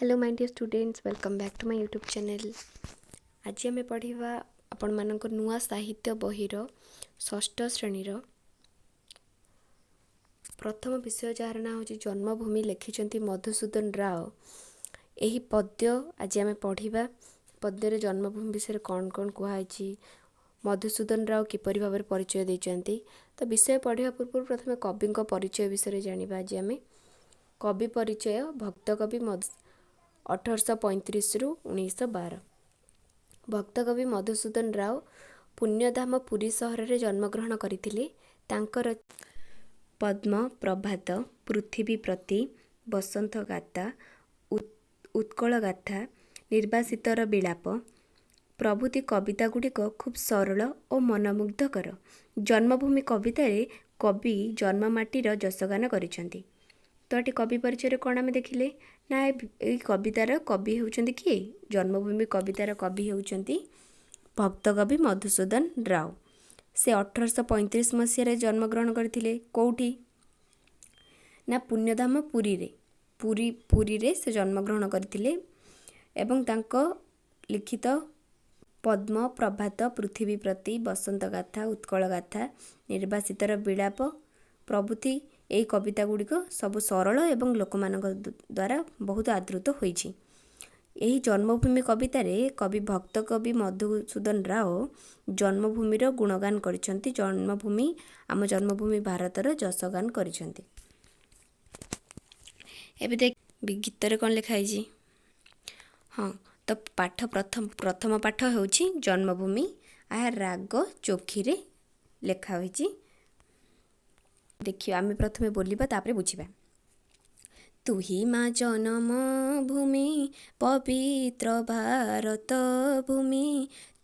Hello my dear students, welcome back to my YouTube channel. ଆଜି ଆମେ ପଢ଼ିବା ଆପଣମାନଙ୍କ ନୂଆ ସାହିତ୍ୟ ବହିର ଷଷ୍ଠ ଶ୍ରେଣୀର ପ୍ରଥମ ବିଷୟ, ଯାହାର ନାଁ ହେଉଛି ଜନ୍ମଭୂମି, ଲେଖିଛନ୍ତି ମଧୁସୂଦନ ରାଓ। ଏହି ପଦ୍ୟ ଆଜି ଆମେ ପଢ଼ିବା। ପଦ୍ୟରେ ଜନ୍ମଭୂମି ବିଷୟରେ କ'ଣ କ'ଣ କୁହାହେଇଛି, ମଧୁସୂଦନ ରାଓ କିପରି ଭାବରେ ପରିଚୟ ଦେଇଛନ୍ତି। ତ ବିଷୟ ପଢ଼ିବା ପୂର୍ବରୁ ପ୍ରଥମେ କବିଙ୍କ ପରିଚୟ ବିଷୟରେ ଜାଣିବା ଆଜି ଆମେ। କବି ପରିଚୟ: ଭକ୍ତକବି 1835ରୁ 1912। ଭକ୍ତକବି ମଧୁସୂଦନ ରାଓ ପୁଣ୍ୟଧାମ ପୁରୀ ସହରରେ ଜନ୍ମଗ୍ରହଣ କରିଥିଲେ। ତାଙ୍କର ପଦ୍ମ, ପ୍ରଭାତ, ପୃଥିବୀ ପ୍ରତି, ବସନ୍ତ ଗାଥା, ଉତ୍କଳ ଗାଥା, ନିର୍ବାସିତର ବିଳାପ ପ୍ରଭୃତି କବିତା ଗୁଡ଼ିକ ଖୁବ୍ ସରଳ ଓ ମନମୁଗ୍ଧକର। ଜନ୍ମଭୂମି କବିତାରେ କବି ଜନ୍ମମାଟିର ଯଶଗାନ କରିଛନ୍ତି। ତ ଏଠି କବି ପରିଚୟରେ କ'ଣ ଆମେ ଦେଖିଲେ ନା, ଏଇ କବିତାର କବି ହେଉଛନ୍ତି କିଏ? ଜନ୍ମଭୂମି କବିତାର କବି ହେଉଛନ୍ତି ଭକ୍ତକବି ମଧୁସୂଦନ ରାଓ। ସେ 1835 ମସିହାରେ ଜନ୍ମଗ୍ରହଣ କରିଥିଲେ। କେଉଁଠି ନା ପୁଣ୍ୟଧାମ ପୁରୀରେ। ପୁରୀରେ ସେ ଜନ୍ମଗ୍ରହଣ କରିଥିଲେ ଏବଂ ତାଙ୍କ ଲିଖିତ ପଦ୍ମ, ପ୍ରଭାତ, ପୃଥିବୀ ପ୍ରତି, ବସନ୍ତ ଗାଥା, ଉତ୍କଳ ଗାଥା, ନିର୍ବାସିତର ବିଳାପ ପ୍ରଭୃତି ଏହି କବିତା ଗୁଡ଼ିକ ସବୁ ସରଳ ଏବଂ ଲୋକମାନଙ୍କ ଦ୍ୱାରା ବହୁତ ଆଦୃତ ହୋଇଛି। ଏହି ଜନ୍ମଭୂମି କବିତାରେ କବି ଭକ୍ତକବି ମଧୁସୂଦନ ରାଓ ଜନ୍ମଭୂମିର ଗୁଣଗାନ କରିଛନ୍ତି। ଜନ୍ମଭୂମି, ଆମ ଜନ୍ମଭୂମି ଭାରତର ଯଶଗାନ କରିଛନ୍ତି। ଏବେ ଦେଖ, ଗୀତରେ କ'ଣ ଲେଖା ହେଇଛି। ହଁ, ତ ପାଠ ପ୍ରଥମ ପାଠ ହେଉଛି ଜନ୍ମଭୂମି। ଏହା ରାଗ ଚୋଖିରେ ଲେଖା ହୋଇଛି। ଦେଖିବା, ଆମେ ପ୍ରଥମେ ବୋଲିବା, ତାପରେ ବୁଝିବା। ତୁହି ମା ଜନମଭୂମି, ପବିତ୍ର ଭାରତ ଭୂମି,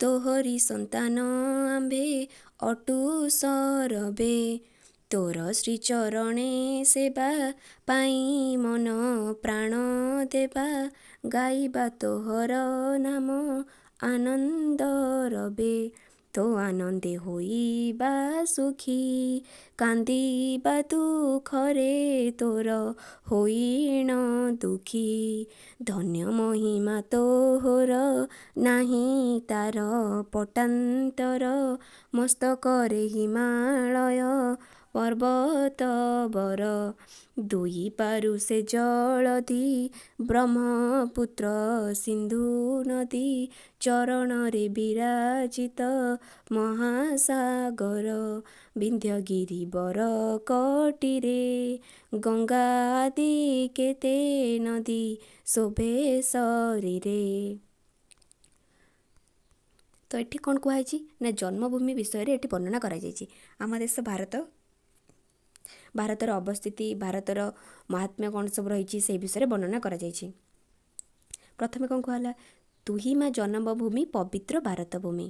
ତୋହରି ସନ୍ତାନ ଆମ୍ଭେ ଅଟୁ ସରବେ। ତୋର ଶ୍ରୀଚରଣେ ସେବା ପାଇଁ ମନ ପ୍ରାଣ ଦେବା, ଗାଇବା ତୋହର ନାମ ଆନନ୍ଦ ରବେ। ତୋ ଆନନ୍ଦେ ହୋଇବା ସୁଖୀ, କାନ୍ଦିବା ଦୁଃଖରେ ତୋର ହୋଇଣ ଦୁଃଖୀ। ଧନ୍ୟ ମହିମା ତୋହର, ନାହିଁ ତାର ପଟାନ୍ତର, ମସ୍ତକରେ ହିମାଳୟ ପର୍ବତ ବର। ଦୁଇ ପାରୁ ସେ ଜଳଧି, ବ୍ରହ୍ମପୁତ୍ର ସିନ୍ଧୁ ନଦୀ, ଚରଣରେ ବିରାଜିତ ମହାସାଗର। ବିନ୍ଧ୍ୟଗିରି ବର କଟିରେ ଗଙ୍ଗାଦି କେତେ ନଦୀ ଶୋଭେ ଶରୀରେ। ତ ଏଠି କ'ଣ କୁହାଯାଇଛି ନା, ଜନ୍ମଭୂମି ବିଷୟରେ ଏଠି ବର୍ଣ୍ଣନା କରାଯାଇଛି। ଆମ ଦେଶ ଭାରତ, ଭାରତର ଅବସ୍ଥିତି, ଭାରତର ମହାତ୍ମ୍ୟ କ'ଣ ସବୁ ରହିଛି, ସେଇ ବିଷୟରେ ବର୍ଣ୍ଣନା କରାଯାଇଛି। ପ୍ରଥମେ କ'ଣ କୁହାହେଲା? ତୁହି ମା ଜନ୍ମଭୂମି, ପବିତ୍ର ଭାରତ ଭୂମି।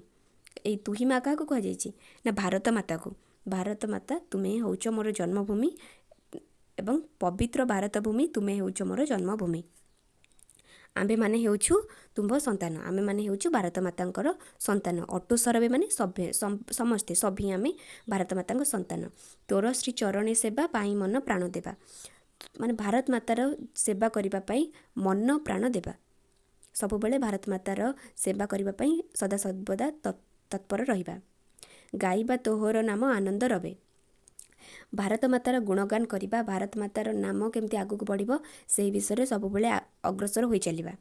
ଏଇ ତୁହି ମା କାହାକୁ କୁହାଯାଇଛି ନା, ଭାରତ ମାତାକୁ। ଭାରତ ମାତା, ତୁମେ ହେଉଛ ମୋର ଜନ୍ମଭୂମି ଏବଂ ପବିତ୍ର ଭାରତ ଭୂମି, ତୁମେ ହେଉଛ ମୋର ଜନ୍ମଭୂମି। ଆମ୍ଭେମାନେ ହେଉଛୁ ତୁମ୍ଭ ସନ୍ତାନ। ଆମେମାନେ ହେଉଛୁ ଭାରତ ମାତାଙ୍କର ସନ୍ତାନ। ଅଟୁ ସରବେ ମାନେ ସଭେ, ସମସ୍ତେ, ସଭିଏଁ ଆମେ ଭାରତ ମାତାଙ୍କ ସନ୍ତାନ। ତୋର ଶ୍ରୀ ଚରଣେ ସେବା ପାଇଁ ମନ ପ୍ରାଣ ଦେବା, ମାନେ ଭାରତ ମାତାର ସେବା କରିବା ପାଇଁ ମନ ପ୍ରାଣ ଦେବା। ସବୁବେଳେ ଭାରତ ମାତାର ସେବା କରିବା ପାଇଁ ସଦା ସର୍ବଦା ତତ୍ପର ରହିବା। ଗାଇବା ତୋହର ନାମ ଆନନ୍ଦ ରବେ, ଭାରତ ମାତାର ଗୁଣଗାନ କରିବା, ଭାରତ ମାତାର ନାମ କେମିତି ଆଗକୁ ବଢ଼ିବ ସେହି ବିଷୟରେ ସବୁବେଳେ ଅଗ୍ରସର ହୋଇ ଚାଲିବା।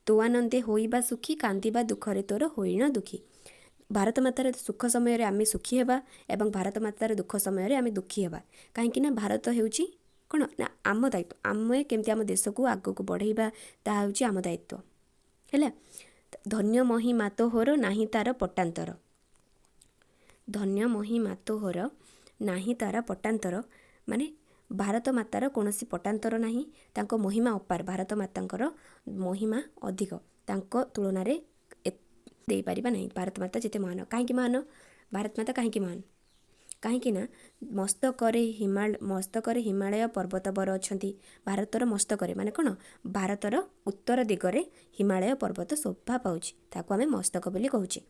ତୋ ଆନନ୍ଦେ ହୋଇବା ସୁଖୀ, କାନ୍ଦିବା ଦୁଃଖରେ ତୋର ହୋଇଣ ଦୁଃଖୀ। ଭାରତ ମାତାର ସୁଖ ସମୟରେ ଆମେ ସୁଖୀ ହେବା ଏବଂ ଭାରତ ମାତାର ଦୁଃଖ ସମୟରେ ଆମେ ଦୁଃଖୀ ହେବା। କାହିଁକି ନା ଭାରତ ହେଉଛି କ'ଣ ନା ଆମ ଦାୟିତ୍ୱ। ଆମେ କେମିତି ଆମ ଦେଶକୁ ଆଗକୁ ବଢ଼େଇବା, ତାହା ହେଉଛି ଆମ ଦାୟିତ୍ୱ। ହେଲା, ଧନ୍ୟ ମହିମା ତୋହର, ନାହିଁ ତାର ପଟାନ୍ତର। ଧନ୍ୟ ମହିମା ତୋହର, ନାହିଁ ତାର ପଟାନ୍ତର, ମାନେ ଭାରତ ମାତାର କୌଣସି ପଟାନ୍ତର ନାହିଁ। ତାଙ୍କ ମହିମା ଅପାର। ଭାରତ ମାତାଙ୍କର ମହିମା ଅଧିକ, ତାଙ୍କ ତୁଳନାରେ ଦେଇପାରିବା ନାହିଁ। ଭାରତ ମାତା ଯେତେ ମହାନ। କାହିଁକି ମହାନ ଭାରତ ମାତା? କାହିଁକି ମହାନ? କାହିଁକି ନା ମସ୍ତକରେ ହିମାଳୟ ପର୍ବତ ବର ଅଛନ୍ତି। ଭାରତର ମସ୍ତକରେ ମାନେ କ'ଣ? ଭାରତର ଉତ୍ତର ଦିଗରେ ହିମାଳୟ ପର୍ବତ ଶୋଭା ପାଉଛି, ତାକୁ ଆମେ ମସ୍ତକ ବୋଲି କହୁଛେ।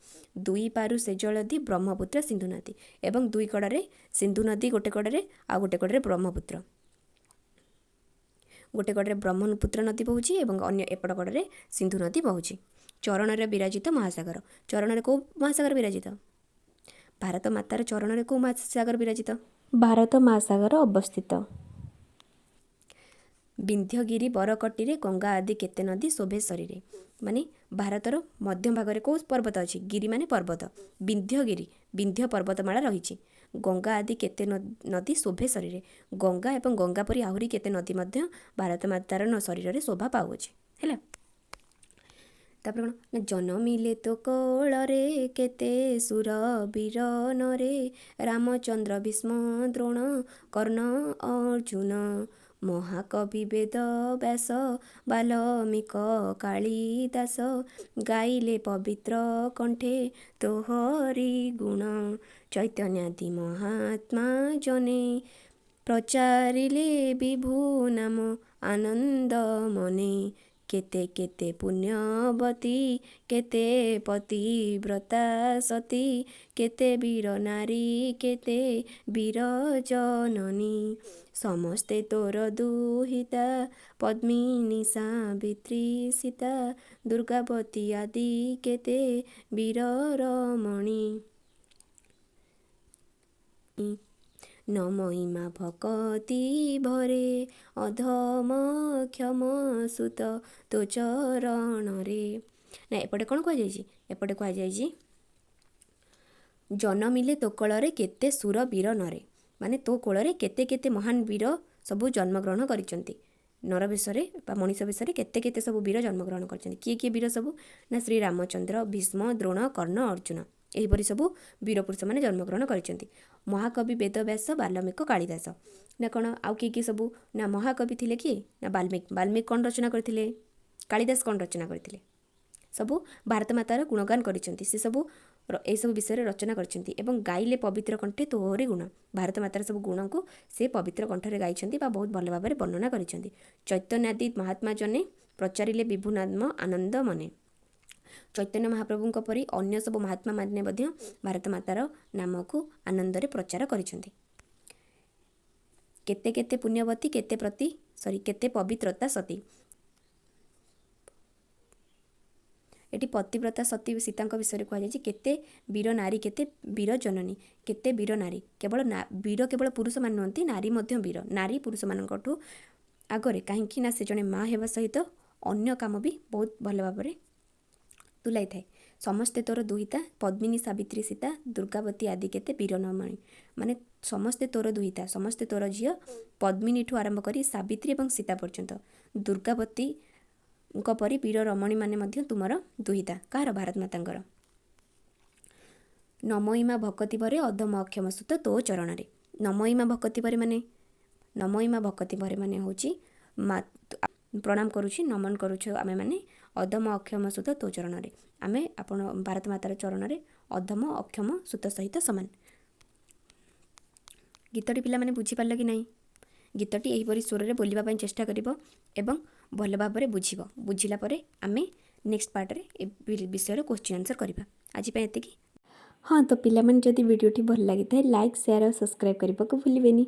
ଦୁଇ ପାରୁ ସେ ଜଳଧି, ବ୍ରହ୍ମପୁତ୍ର ସିନ୍ଧୁ ନଦୀ, ଏବଂ ଦୁଇ କଡ଼ରେ ସିନ୍ଧୁ ନଦୀ ଗୋଟେ କଡ଼ରେ ଆଉ ଗୋଟେ କଡ଼ରେ ବ୍ରହ୍ମପୁତ୍ର। ଗୋଟେ କଡ଼ରେ ବ୍ରହ୍ମପୁତ୍ର ନଦୀ ବହୁଛି ଏବଂ ଅନ୍ୟ ଏପଟ କଡ଼ରେ ସିନ୍ଧୁ ନଦୀ ବହୁଛି। ଚରଣରେ ବିରାଜିତ ମହାସାଗର। ଚରଣରେ କେଉଁ ମହାସାଗର ବିରାଜିତ? ଭାରତ ମାତାର ଚରଣରେ କେଉଁ ମହାସାଗର ବିରାଜିତ? ଭାରତ ମହାସାଗର ଅବସ୍ଥିତ। ବିନ୍ଧ୍ୟଗିରି ବରକଟିରେ ଗଙ୍ଗା ଆଦି କେତେ ନଦୀ ଶୋଭେ ଶରୀରେ। ମାନେ ଭାରତର ମଧ୍ୟ ଭାଗରେ କେଉଁ ପର୍ବତ ଅଛି? ଗିରି ମାନେ ପର୍ବତ। ବିନ୍ଧ୍ୟଗିରି, ବିନ୍ଧ୍ୟ ପର୍ବତମାଳା ରହିଛି। ଗଙ୍ଗା ଆଦି କେତେ ନଦୀ ଶୋଭେ ଶରୀରେ। ଗଙ୍ଗା ଏବଂ ଗଙ୍ଗା ପରି ଆହୁରି କେତେ ନଦୀ ମଧ୍ୟ ଭାରତ ମାତାର ଶରୀରରେ ଶୋଭା ପାଉଅଛି। ହେଲା, ତାପରେ କ'ଣ ନା, ଜନମିଲେ ତୋ କୋଳରେ କେତେ ସୁର ବୀର ନରେ, ରାମଚନ୍ଦ୍ର ଭୀଷ୍ମ ଦ୍ରୋଣ କର୍ଣ୍ଣ ଅର୍ଜୁନ, ମହାକବି ବେଦ ବ୍ୟାସ ବାଲ୍ମୀକ କାଳିଦାସ, ଗାଇଲେ ପବିତ୍ର କଣ୍ଠେ ତୋହରି ଗୁଣ। ଚୈତନ୍ୟାଦି ମହାତ୍ମା ଜନେ ପ୍ରଚାରିଲେ ବିଭୁ ନାମ ଆନନ୍ଦ ମନେ। କେତେ କେତେ ପୁଣ୍ୟବତୀ, କେତେ ପତିବ୍ରତା ସତୀ, କେତେ ବୀର ନାରୀ, କେତେ ବୀର ଜନନୀ, ସମସ୍ତେ ତୋର ଦୁହିତା ପଦ୍ମିନୀ ସାବିତ୍ରୀ ସୀତା, ଦୁର୍ଗାବତୀ ଆଦି କେତେ ବୀର ରମଣୀ। ନମଇମା ଭକତି ଭରେ ଅଧମ କ୍ଷମ ସୁତ ତୋ ଚରଣରେ। ନା, ଏପଟେ କ'ଣ କୁହାଯାଇଛି? ଏପଟେ କୁହାଯାଇଛି, ଜନମିଲେ ତୋ କୋଳରେ କେତେ ସୁର ବୀର ନରେ। ମାନେ ତୋ କୋଳରେ କେତେ କେତେ ମହାନ ବୀର ସବୁ ଜନ୍ମଗ୍ରହଣ କରିଛନ୍ତି। ନର ବେଶରେ ବା ମଣିଷ ବେଶରେ କେତେ କେତେ ସବୁ ବୀର ଜନ୍ମଗ୍ରହଣ କରିଛନ୍ତି। କିଏ କିଏ ବୀର ସବୁ? ନା, ଶ୍ରୀ ରାମଚନ୍ଦ୍ର, ଭୀଷ୍ମ, ଦ୍ରୋଣ, କର୍ଣ୍ଣ, ଅର୍ଜୁନ, ଏହିପରି ସବୁ ବୀର ପୁରୁଷମାନେ ଜନ୍ମଗ୍ରହଣ କରିଛନ୍ତି। ମହାକବି ବେଦବ୍ୟାସ ବାଲ୍ମୀକ କାଳିଦାସ। ନା କ'ଣ, ଆଉ କିଏ କିଏ ସବୁ? ନା, ମହାକବି ଥିଲେ କିଏ? ନା, ବାଲ୍ମୀକି। ବାଲ୍ମୀକି କ'ଣ ରଚନା କରିଥିଲେ? କାଳିଦାସ କ'ଣ ରଚନା କରିଥିଲେ? ସବୁ ଭାରତ ମାତାର ଗୁଣଗାନ କରିଛନ୍ତି। ସେ ସବୁ ଏସବୁ ବିଷୟରେ ରଚନା କରିଛନ୍ତି ଏବଂ ଗାଇଲେ ପବିତ୍ର କଣ୍ଠେ ତୋହରି ଗୁଣ। ଭାରତ ମାତାର ସବୁ ଗୁଣକୁ ସେ ପବିତ୍ର କଣ୍ଠରେ ଗାଇଛନ୍ତି ବା ବହୁତ ଭଲ ଭାବରେ ବର୍ଣ୍ଣନା କରିଛନ୍ତି। ଚୈତନ୍ୟାଦି ମହାତ୍ମା ଜନେ ପ୍ରଚାରିଲେ ବିଭୁ ନାମ ଆନନ୍ଦ ମନେ। ଚୈତନ୍ୟ ମହାପ୍ରଭୁଙ୍କ ପରି ଅନ୍ୟ ସବୁ ମହାତ୍ମା ମାନେ ମଧ୍ୟ ଭାରତ ମାତାର ନାମକୁ ଆନନ୍ଦରେ ପ୍ରଚାର କରିଛନ୍ତି। କେତେ କେତେ ପୁଣ୍ୟବତୀ, କେତେ ପ୍ରତି ସରି କେତେ ପବିତ୍ରତା ସତୀ। ଏଠି ପତିବ୍ରତା ସତୀ ସୀତାଙ୍କ ବିଷୟରେ କୁହାଯାଇଛି। କେତେ ବୀର ନାରୀ, କେତେ ବୀର ଜନନୀ, କେତେ ବୀର ନାରୀ। କେବଳ ବୀର କେବଳ ପୁରୁଷମାନେ ନୁହନ୍ତି, ନାରୀ ମଧ୍ୟ ବୀର। ନାରୀ ପୁରୁଷମାନଙ୍କଠୁ ଆଗରେ, କାହିଁକି ନା ସେ ଜଣେ ମା ହେବା ସହିତ ଅନ୍ୟ କାମ ବି ବହୁତ ଭଲ ଭାବରେ ତୁଲାଇଥାଏ। ସମସ୍ତେ ତୋର ଦୁହିତା ପଦ୍ମିନୀ ସାବିତ୍ରୀ ସୀତା, ଦୁର୍ଗାବତୀ ଆଦି କେତେ ବୀର ନମଣୀ। ମାନେ ସମସ୍ତେ ତୋର ଦୁହିତା, ସମସ୍ତେ ତୋର ଝିଅ, ପଦ୍ମିନୀଠୁ ଆରମ୍ଭ କରି ସାବିତ୍ରୀ ଏବଂ ସୀତା ପର୍ଯ୍ୟନ୍ତ, ଦୁର୍ଗାବତୀଙ୍କ ପରି ବୀର ରମଣୀମାନେ ମଧ୍ୟ ତୁମର ଦୁହିତା। କାହାର? ଭାରତ ମାତାଙ୍କର। ନମଇମା ଭକତି ଭରେ ଅଧମ ଅକ୍ଷମ ସୁତ ତୋ ଚରଣରେ। ନମଇମା ଭକତି ଭରେ ମାନେ, ନମଇମା ଭକତି ଭରେ ମାନେ ହେଉଛି ମା ପ୍ରଣାମ କରୁଛି, ନମନ କରୁଛୁ ଆମେମାନେ ଅଧମ ଅକ୍ଷମ ସୁତ ତୋ ଚରଣରେ। ଆମେ ଆପଣ ଭାରତ ମାତାର ଚରଣରେ ଅଧମ ଅକ୍ଷମ ସୁତ ସହିତ ସମାନ। ଗୀତଟି ପିଲାମାନେ ବୁଝିପାରିଲ କି ନାହିଁ? ଗୀତଟି ଏହିପରି ସ୍ୱରରେ ବୋଲିବା ପାଇଁ ଚେଷ୍ଟା କରିବ ଏବଂ ଭଲ ଭାବରେ ବୁଝିବ। ବୁଝିଲା ପରେ ଆମେ ନେକ୍ସଟ ପାର୍ଟରେ ଏ ବିଷୟରେ କୋଶ୍ଚିନ୍ ଆନ୍ସର୍ କରିବା। ଆଜି ପାଇଁ ଏତିକି। ହଁ, ତ ପିଲାମାନେ, ଯଦି ଭିଡ଼ିଓଟି ଭଲ ଲାଗିଥାଏ, ଲାଇକ୍, ସେୟାର ଆଉ ସବସ୍କ୍ରାଇବ୍ କରିବାକୁ ଭୁଲିବେନି।